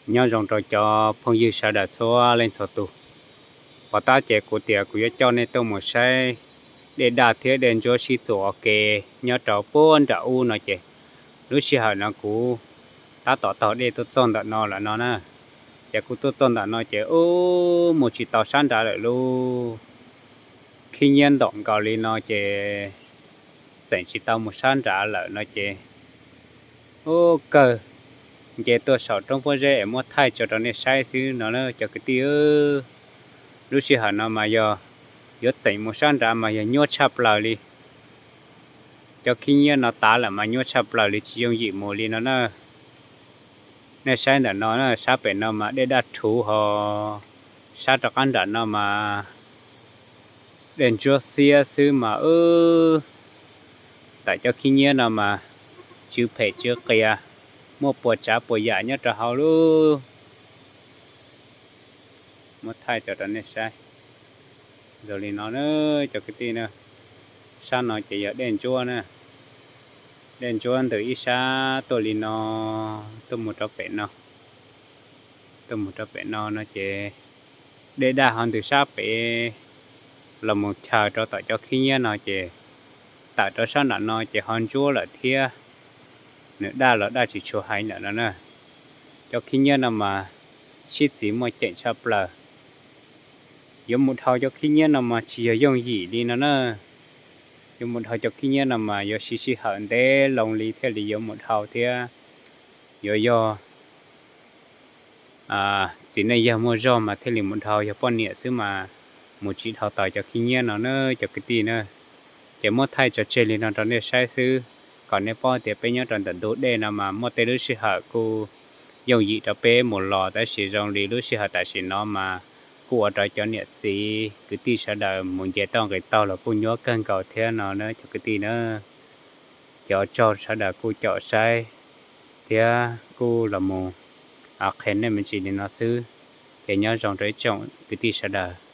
Nyob zoo rau cov phooj ywg sawv daws txhua leej txhua tus. Pov tab ces kuv tias kuv yuav coj nej tuaj mus saib dej daj thiab dej ntsuab sib txuas ua ke nyob rau puag nram ub no ces, lub sij hawm no kuv tab tom taug dej tuaj txog ntawm no lawm no na. Ces kuv tuaj txog ntawm no ces ub, mus tsis tau sab nrad lawm lauj. Khib nyiab ntom nkaus li no ces txeem tsis tau mus sab nrad lawm no ces, ub, kawg nce tuaj saum roob pob zeb es muab thaij tso rau nej saib xwb no na cov kwv tij. Lub sij hawm no mas yog yuav txeem mus sab nrad mas yog nyuaj tshaj plaws li. Cov khib nyiab no tav lawm mas nyuaj tshaj plaws li, tsis yooj yim mus li no na. Nej saib ntawm no, sab pem no mas dej daj rhuv ho, sab rov qab nram no mas dej ntsuab xiab xwb mas wb, tawm cov khib nyiab no mas tsw phem tsw qias, muaj puas tsav puas yam nyob rau hauv lauj. Muab thaij tso rau nej saib. Zoo li no na cov kwv tij na, sab no ces yog dej ntsuab na, dej ntsuab ntws ib sab tuaj li no, tuaj mus rau pem no, tuaj mus rau pem no no ces dej daj ho ntws sab pem los mus chaws rau tom cov khib nyiab no ces tawm rau sab nram no ces ho ntsuab lawm thiab. Nws daj los daj tsis tshua heev lawm no na. Cov khib nyiab no mas sib txiv muaj ceem tshaj plaws. Yuav mus dhau cov khib nyiab no mas tsis yog yooj yim li no na. Yuav mus dhau cov khib nyiab no mas yuav siv sij hawm ntev loo li thiaj li yuav mus dhau thiab. Yuav yog txiv neej yawg muaj zog mas thiaj li mus dhau, yog poj niam xwb mas mus tsis dhau tau cov khib nyiab no na cov kwv tij na. Ces muab thaij tso tseg li no rau nej saib xwb, kom nej paub tias peb nyob rau ntawm ntug dej no mas muaj tej lub sij hawm kuj yooj yim rau peb mus los, tab sis zoo li lub sij hawm tam sim no mas kuj ua rau cov niam txiv kwv tij sawv daws mus nce toj nqis taug los kuj nyuaj kawg nkaus thiab no na cov kwv tij na. Ces ua tsaug sawv daws kuj caum saib thiab kuj los mus qhia nej me ntsis li no xwb. Ces nyob zoo rau ib tsoom kwv tij sawv daws.